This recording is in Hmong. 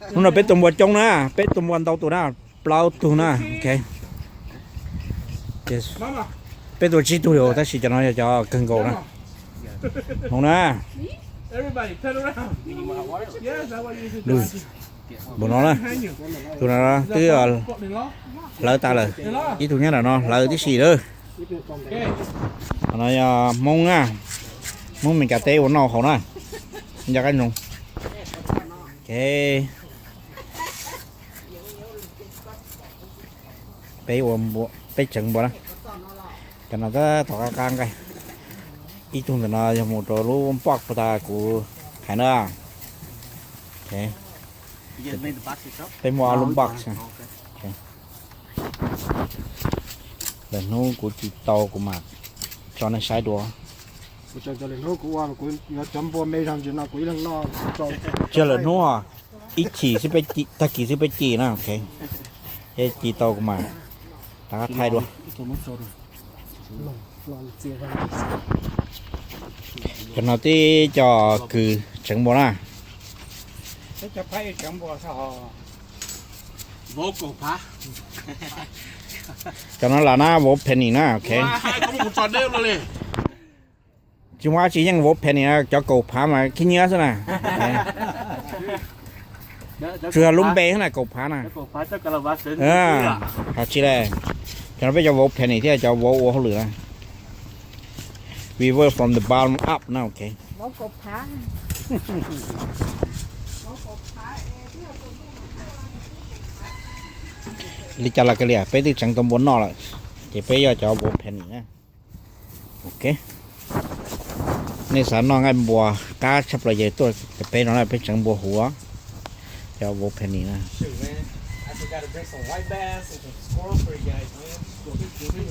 Hnub no peb tua npua coob na, peb tua npua ntau tus na, plaub tug na. Ok, peb tua tsib tug li, tab sis cov no yog cov kawg nkaus na. Hmoob na, npaum no na, tus no twb hlawv tas lawm, ib tug nyob nram no hlawv tib si lawm. Qhov no yog Hmoob na, Hmoob Meskas teb ua noj haus na, nco qab ntsoov. Ok, peb ua, peb tseev npua na. Cov no tab tom qab qab nqaij. Ib tug ntawm no yog mus rau lub box puag ta kuv hais na. Peb muaj ob lub box. Lwm hnub kuv ci tau kuv mam tso nej saib dua. Tsis yog lwm hnub, ib chim xwb, tag kis xwb peb ci na. Ci tau kuv mam rov qab thaij dua. Cov no tib co kws tseev npua na. Cov no lam na vauv penny na, ok. Tsis muaj dab tsi yeej vauv penny na, cov kaum phav mas khib nyiab xwb na. Tsuas yog lub npe xwb na, kaum phav na. Hais tsis le, cov no peb cov vauv penny thiab cov vauv ua hauj lwm na. We work from the bottom up na, ok. Li cas los kav liam, peb twb tseev tau npua noj lawm, ces peb yog cov vauv penny na. Ok, nej xav noj nqaij npua qab tshaj plaws ces tuaj peb no na, peb tseev npua huv, cov vauv penny na.